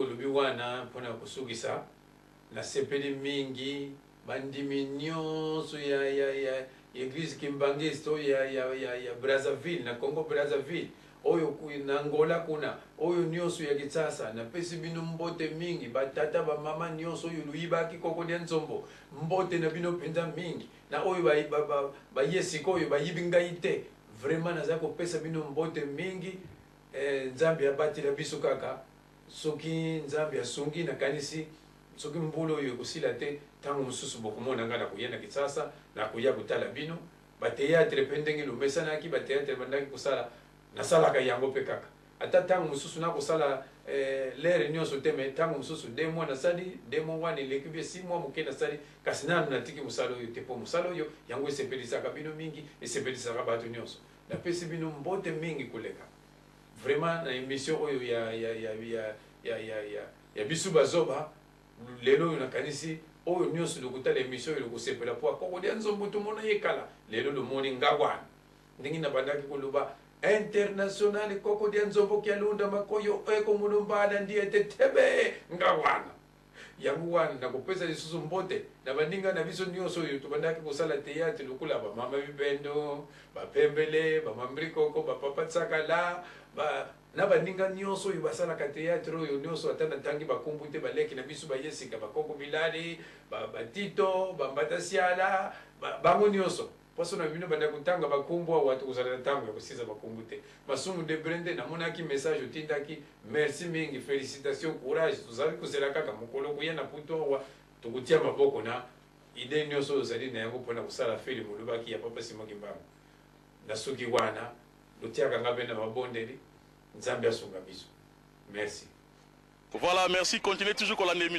Olobi wana mpo na kosukisa, nasepeli mingi bandimi nyonso ya, ya, ya eglise kimbanguiste oyo ya, ya, ya, ya Brazzaville, na Congo Brazzaville, oyo na Angola kuna, oyo nyonso ya Kinshasa, napesi bino mbote mingi, batata bamama nyonso oyo luyibaki koko dia nzombo, mbote na bino mpenza mingi, na oyo baye ba, ba, ba sikoyo bayibi ngai te, vraiment naza kopesa bino mbote mingi. Eh, Nzambe abatela biso kaka. Soki Nzambe asungi, nakanisi soki mbula oyo ekosila te, ntango mosusu bokomona ngai nakoya na Kinshasa, nakoya kotala bino. Bateatre mpe ndenge lomesanaki, bateatre bandaki kosala, nasalaka yango mpe kaka. Ata ntango mosusu nakosala eh, lere nyonso te, me ntango mosusu 2 mois nasali, 2 mois wana eleki bie 6 mois moke nasali, kasi nanu natiki mosala oyo te, mpo mosala oyo yango esepelisaka bino mingi, esepelisaka bato nyonso. Napesi bino mbote mingi koleka. Vraiment na emission oyo ya ya ya ya ya ya ya ya biso bazoba lelo oyo, nakanisi oyo nyonso lokotala emission oyo lokosepela, po akokolia nzombo tomona ye kala, lelo lomoni nga wana ndenge nabandaki koloba international kokodia nzombo kialunda makoyo ekomulumbala ndi ete tebe nga wana. Yango wana nakopesa lisusu mbote na baninga na biso nyonso oyo tobandaki kosala teyatre lokola bamama Bibendo, bapembele, bamambrikoko, bapapa Tsakala, ba, na baninga nyonso oyo basalaka teyatre oyo nyonso, ata natangi bakombo te, baleki na biso baye sika, bakoko Bilali, batito, bambata siala, bango nyonso. Poso na bino banda kotanga bakombo awa, tokozala na ntango ya kosisa bakombo te. Masumu de Brende, namonaki message otindaki, merci mingi, felicitation, courage. Tozali kozela kaka mokolo koya na Poto awa, tokotia maboko na idee nyonso oyo ozali na yango mpona kosala film olobaki ya Papa Simon Kimbangu. Na soki wana lotiaka nga mpe na mabondeli, Nzambe asunga biso. Merci. Voilà, merci. Continuez toujours kolanda émission.